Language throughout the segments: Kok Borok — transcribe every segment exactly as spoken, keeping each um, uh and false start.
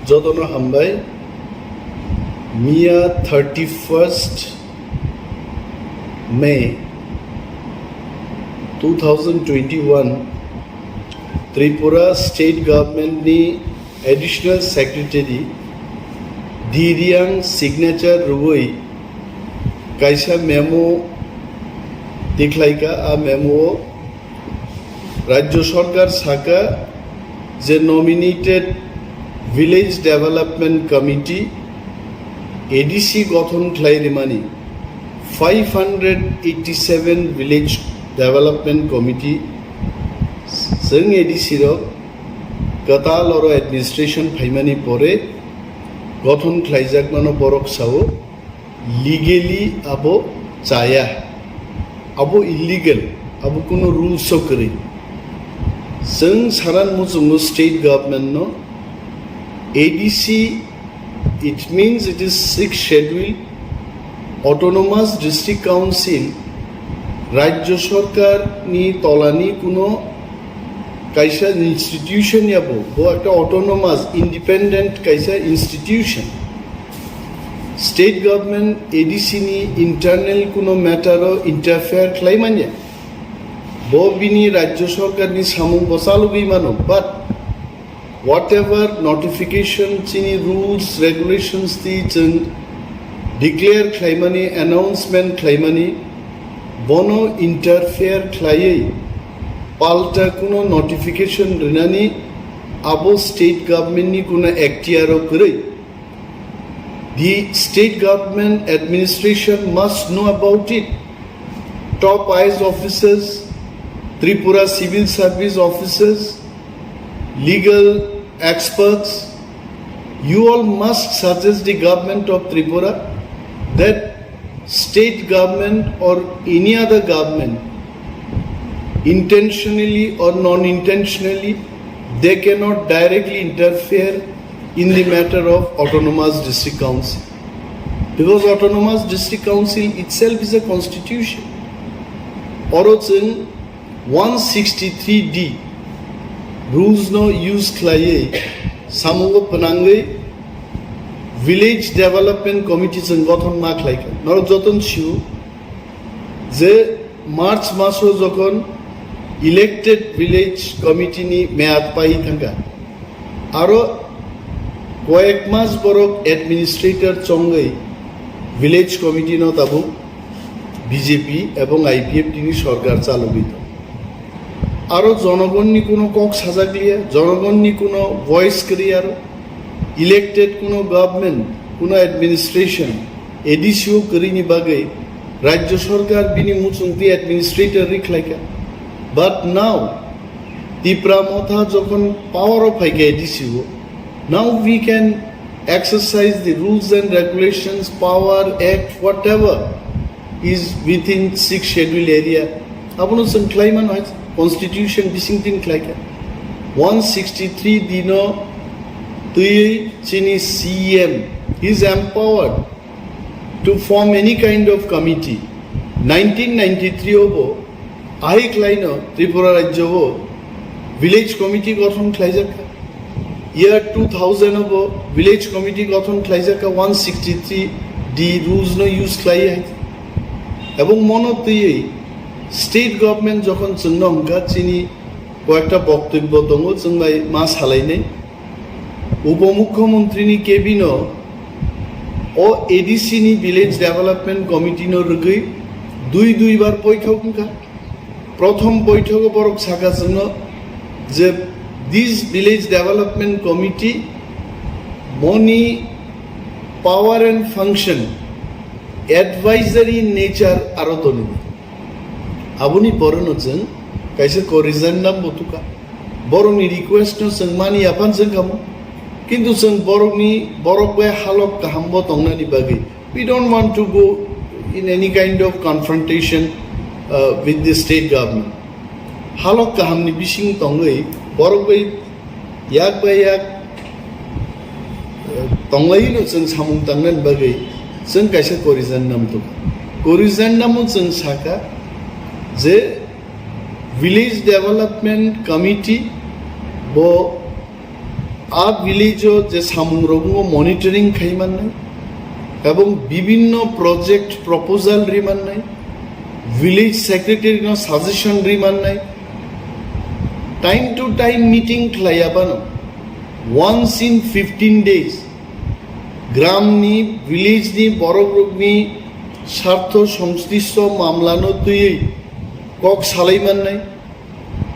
Jotono hambai. Miya thirty-first May two thousand twenty-one, Tripura State Government ni Additional Secretary Diriang signature rwui kaisa memo tikhlaika. A memo o Rajya Sarkar saka je nominated Village Development Committee, A D C, gothon khlai rimani. Five hundred eighty-seven Village Development Committee chwng A D C rok kwtal oro administration phaimani pore gothon khlaijakmano borok sao. Legally abo chaya, abo illegal, abo kuno rules o kwrwi. Chwng saran muchungo state government no A D C, it means it is sixth schedule, autonomous district council, Rajya Sarkar ni tolani kuno kaisa institution ya bo, bo ekta autonomous, independent kaisa institution. State government A D C ni internal kuno matter o interfere khlai manya. Bo bini Rajya Sarkar ni samung bo chalugwi mano, but whatever notification chini rules, regulations ti chwng declare khlaimani, announcement khlaimani, bono interfere khlaiwi palta kuno notification rinani abo state government ni kuno ekhtiar o kwrwi. The state government administration must know about it. Top I A S officers, Tripura civil service officers, legal experts, you all must suggest the government of Tripura that state government or any other government, intentionally or non-intentionally, they cannot directly interfere in the matter of autonomous district council, because autonomous district council itself is a constitution. Oro chwng one sixty-three D rules no use khlaiwi samungo pwnangwi village development committee chwng gothon ma khlaikha. Norok joton sio je March maso jokhon elected village committee ni mead pai thangkha, aro koyek mas borok administrator chongwi village committee no tabuk B J P ebong I P F T ni sorkar chalogwi tong. Aro jonogonni kuno kok sajakliya, jonogonni kuno voice kwrwi aro. Elected kuno government, kuno administration, A D C o kwrwini bagwi Rajya Sarkar bini muchungtwi administrator rikhlaikha. But now, Tipra Motha jokhon power o phaikha A D C o, now we can exercise the rules and regulations, power, act, whatever is within sixth schedule area. Abono chwng khlai mano hai constitution bising tin khlai kha. One sixty-three D no twiwi chini C M is empowered to form any kind of committee. Nineteen ninety-three o bo ahik laino Tripura rajyo o village committee gothon khlaijak kha. Year two thousand o bo village committee gothon khlaijak kha, one sixty-three D rules no use khlai hai. Ebong mono twiwi state government jokhon chwngno hwnkha chini koyekta boktobyo tongo, chwng bai ma salainai. Upomukhyamantri ni cabin o o A D C ni village development committee no rwgwi dui dui bar boithok wngkha. Prothom boithogo borok saka chwngno je this village development committee boni power and function advisory nature aro tonwi. Aboni porono chwng kaisa corrigendum bo tukha. Borokni request no chwng mani aphan chwng khamu. Kintu chwng borokni, borok bai halok kaham bo tongnani bagwi we don't want to go in any kind of confrontation, uh, with the state government. Halok kahamni bising tongwi borok bai yak bai yak, uh, tonglaino chwng samung tangnani bagwi chwng kaisa corrigendum tuk. Corrigendum o chwng saka je village development committee bo A village o je samung rogo monitoring khai mannai, ebong bibinno project proposal ri mannai, village secretary no suggestion ri mannai, time to time meeting khlai abano, once in fifteen days, gram ni, village ni borok rok ni sartho songslishto mamla no twiwi kok salai mannai,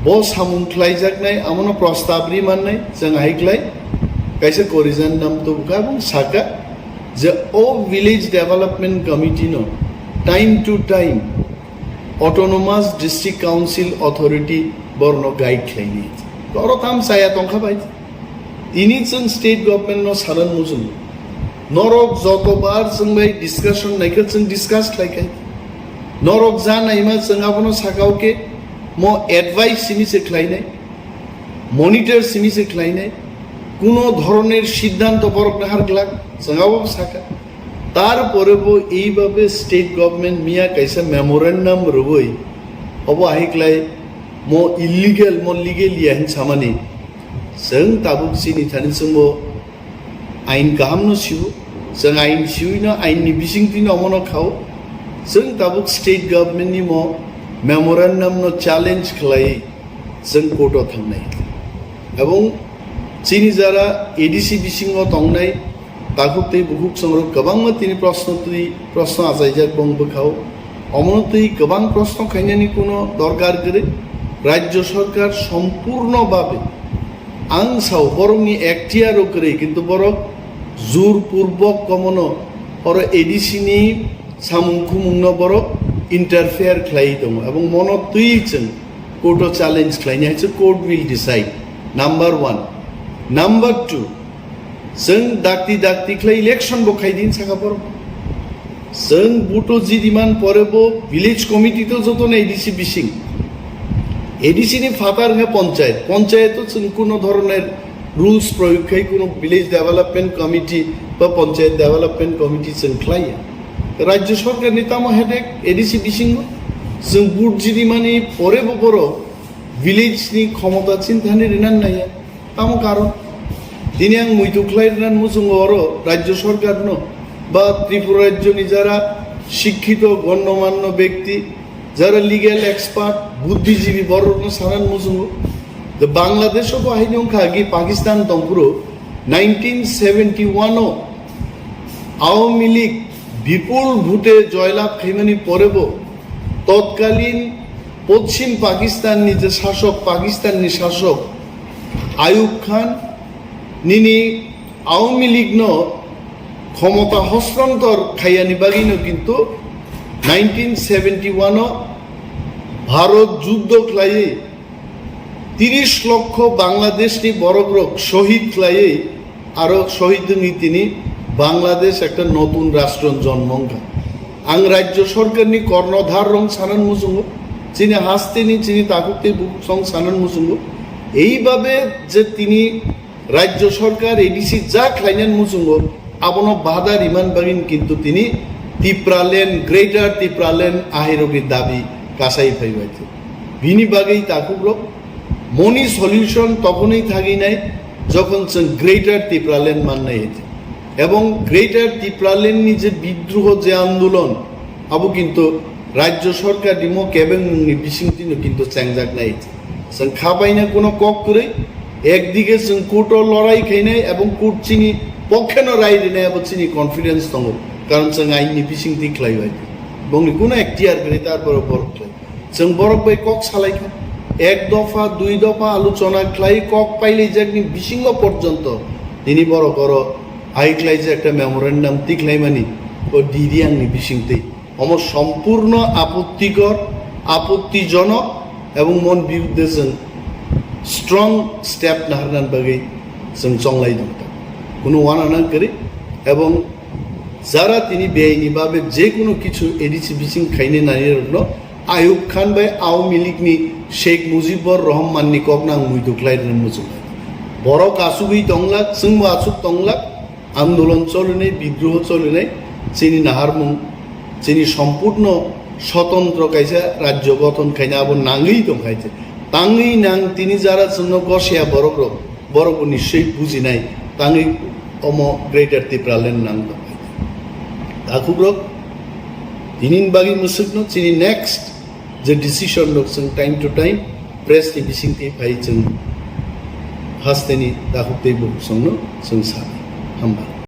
bo samung khlaijaknai, amono prostab ri mannai, chwng hai khlai kaisa corrigendum tubukha, ebong saka je o village development committee no time to time autonomous district council authority borno guide khlaini. Oro tam chaya tongkha bai. Tini chwng state government no sanan mujung. Norok jotobar chwng bai discussion naikha chwng discuss khlaikai. Norok ja naima chwng abono sakao ke mo advice simi se khlainai, monitor simi se khlainai, kuno dhoroner siddhanto borok nahar glak chwng abo saka. Tarpore bo eibabe state government miya kaisa memorandum rwui obo ahiklai mo illegal, mo legal ya hin samani. Chwng tabuk chini thani chwngbo ain kaham no siu, chwng ain siui no ain ni bising twi no omo no khao. Chwng tabuk state government ni mo memorandum no challenge khlai chwng court o thangnai. Ebong chini jara A D C bisingo tongnai takhuk tei bukhuk songrok kwbangma tini proshno twi proshno achaijak bong bwkhao. Omono twi kwbang proshno khainani kuno dorkar kwrwi. Rajya sarkar sompurno babe ang sao borokni ekhtiaro kwrwi, kintu borok jur purbok komono oro A D C ni samung khumungno borok interfere khlai tongo. Ebong mono twi chwng court o challenge khlaini hai se court will decide. Number one. Number two, chwng dakti dakti khlai election bo khai din saka borok. Chwng buto jidiman pore bo village committee to joto na A D C bising. A D C ni phatar wngkha panchayat. Panchayat to chwng kuno dhoroner rules proyog khai kuno village development committee ba panchayat development committee chwng khlaiya. Rajya sarkar ni tamo headache A D C bisingo? Chwng vote jidimani pore bo borok village ni khomota chinthani rinan naiya. Tamo karon? Tini ang muitu khlai rinan muchungo oro Rajya sarkar no ba Tripura Rajya ni jara shikkito gonnomanno bekti, jara legal expert, buddhijibi borokno sanan muchungo. The Bangladesh o bo haino wngkha agi Pakistan tongphuru nineteen seventy one o Awami League bipul bhute joylab khaimani pore bo totkalin Poschim Pakistan ni je sasok, Pakistan ni sasok Ayub Khan nini Awami League no khomota hostontor khaiyani bagwi no kintu nineteen seventy one o Bharot juddo khlaiwi tiris lokho Bangladesh ni borok rok shohid khlaiwi aro shohid wngwi tini Bangladesh ekta notun rastro jonmo wngkha. Ang rajya sarkar ni kornodhar rong sanan muchungo, chini haste ni chini takhuk tei bukhuk song sanan muchungo. Eibabe je tini Rajya sarkar A D C ja khlainan muchungo, abono bada riman bagin kintu tini Tipraland, Greater Tipraland ahirogni dabi kasai phaibai. Bini bagwi takhukrok moni solution tokhonwi thaginai jokhon chwng Greater Tipraland mannai hete. Ebong Greater Tipraland ni je bidroho je andolon abo kintu Rajya sarkar ni mo kebengmungni bisingtwino kintu chengjaknai hete. Chwng kha baina kuno kok kwrwi, ekdige chwng court o lorai khainai ebong court chini pokheno rai rinai abo chini confidence tongo, karon chwng ain ni bisingtwi khlaibai. Bongni kuno ekhtiar kwrwi, tarpore borok khlai. Chwng borok bai kok salai kha, ek dopha, dui dopha alochona khlai kok pailaijakni bisingo porjonto nini borok oro hai khlaijak ekta memorandum tikhlaimani o D D ang ni bisingtwi. Omo sompurno apottikor, apottijonok ebong mon biruddhe chwng strong step naharnani bagwi chwng chonglai tongkha. Kuno uanana kwrwi ebong jara tini beaini babe je kuno kichu A D C bising khainai narirokno Ayub Khan bai Awami League ni Sheikh Mujibur Rahman ni kokno ang muitu khlai rwna muchungo. Borok achugwi tonglak, chwngbo achuk tonglak, andolon cholinai, bidroho cholinai, chini naharmung, chini sompurno sotondro kaisa rajyo gothon khaina abo nangwi tongkhaise. Tangwi nang tini jara chwngno gosiya borok rok, borok bo nischoi bujinai tangwi omo Greater Tipraland nang tongkha. Takhukrok, tinini bagwi mwswkno chini next je decision rok chwng time to time press ni bisingtwi phai chwng hasteni takhuk tei bukhuk songno chwng sanai. Hambai.